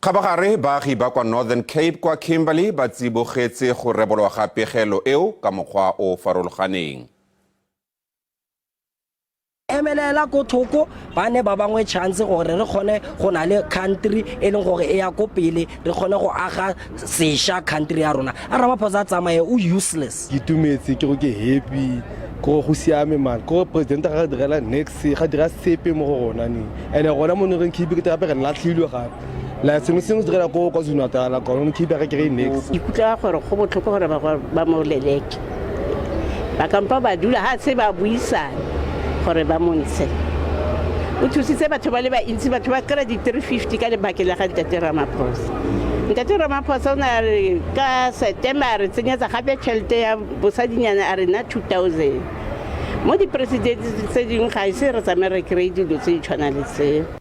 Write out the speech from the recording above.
Kgabagare baagi ba kwa Northern Cape kwa Kimberley ba tsibogetse go rebolwa ga pegelo eo ka mokgwa o o farologaneng. Emelela ko thoko ba ne ba bangwe chance gore re kgone go na le country e leng gore e ya ko pele, re kgone go aga sesha country ya rona. A Ramaphosa a tsamaye, o useless. Ke itumetse, ke go ke happy kore go siame man, kore president ga re direla nex, ga dira sepe mo go rona ne. And rona mo Northern Cape ke gape re latlhilwe gape, like sengwe sengwe se direla ko KwaZulu Natal, kwa Northern Cape ga re kry-e nex. Ke ikutlwa gore go botlhoko gore ba mo leleke, ba kampa ba dula ga se ba buisana gore ba mo ntshe. O thusitse batho ba le bantsi, batho ba kry-a di-350 ka lebakeng la ga Ntate Ramaphosa. Ntate Ramaphosa o ne a re ka September a re tsenyetsa gape tšhelete ya bosadinyana, a re nna 2000. Mo diporesidente tse dingwe ga ise re tsamaye re kry-e dilo tse di tshwanang le tseo.